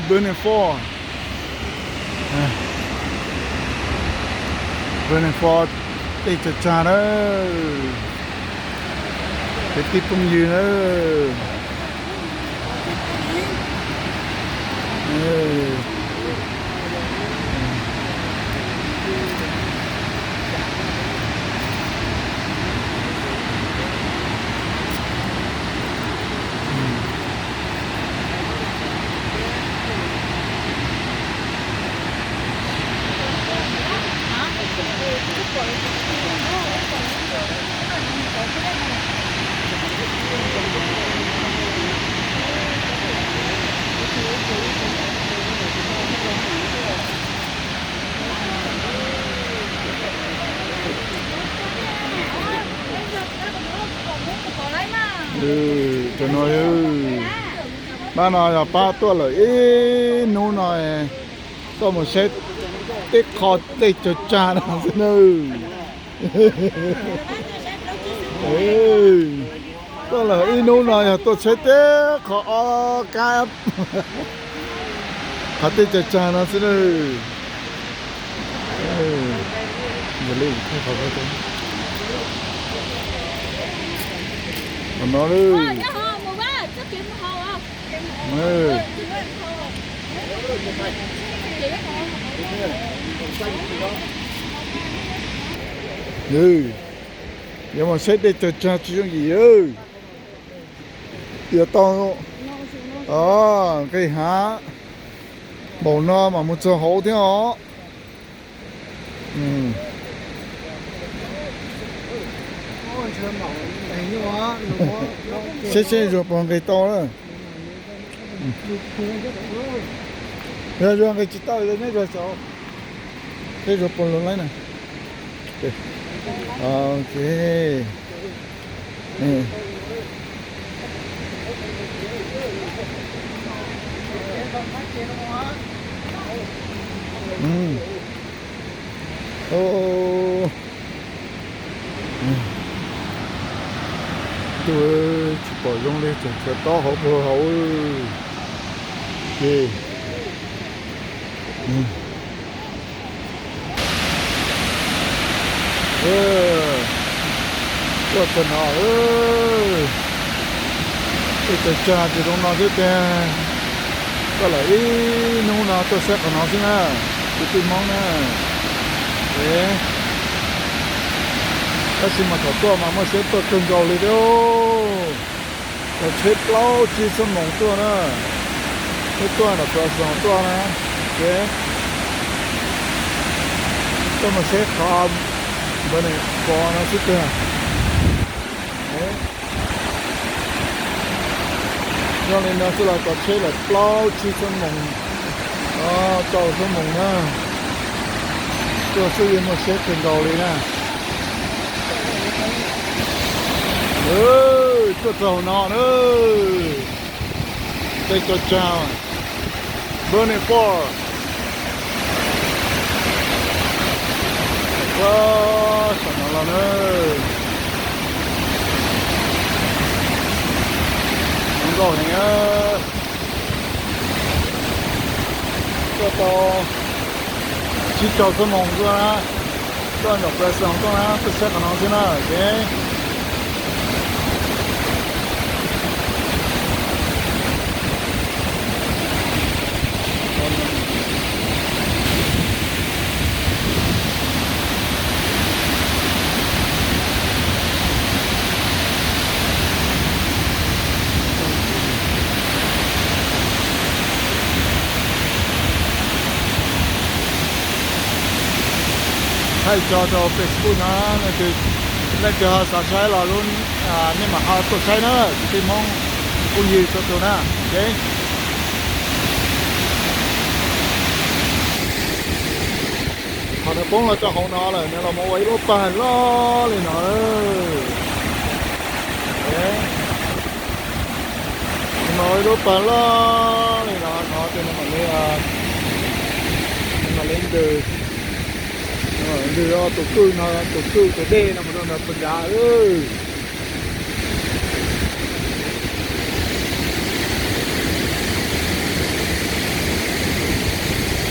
Burning Fall, Burning Fall, tej tsag tsag na, tej tib phooj ywg na. Cov no, pab no yog pab tuaj lawm ib hnub no tuaj mus saib tej qho tej tsag tsag no xwb na. Tuaj lawm ib hnub no yog tuaj saib tej qho ob kab, qhov tej tsag tsag no xwb na. Qhov no, yuav mus saib tej tsag tsag tsis yooj yim. Yuav tau nqis hav npaum no mas mus txog hauv thiab os. Seb seb Zuag puas nqis tau na. Yog Zuag nqis tsis tau ces neb Zuag xyaum, seb Zuag puas los laib na. Ok. Tsis pom zoo li, tseem tshuav tob hauv puag hauv. Ces tuaj txog no, tej tsag tsag ces zoo no xwb tiag. Tuaj lawm ib hnub no tuaj saib qhov no xwb na, kwv tij Hmoob na. Tab sis mas thaum tuaj mas muaj siab tuaj kawg nkaus li thiab. Cov tsheb plaub tsib xuab moos tuaj na, tsheb tuaj nram Brazil tuaj na. Ces tuaj mus saib qhov Burning Fall no xwb tiag. Zoo li no xwb los cov tsheb lawm plaub tsib xuab moos, rau xuab moos na. Tuaj xwb yeej muaj siab kawg nkaus li na. Tuaj txog hauv no na, tej tsag tsag, Burning Fall. Ua, saum no los na, zoo nkauj heev. Tuaj tau tsib rau xuab moos tuaj na, tuaj nram Brazil tuaj na, tuaj saib qhov no xwb na, ok. Thaij tso rau Facebook no, leej twg ho xav saib los nej mam ho tuaj saib na, kwv tij Hmoob phooj ywg txhua tus na, ok. Thaum nws poob los rau hauv no lawm nws los mus ua ib lub pawg loj li no. Nws mus ua ib lub pawg loj li no, no ces nws mam li, nws mam li ntws, nws mam li ntws tus kwj no, tus kwj tus dej no mus rau nram pawg nrad lawm.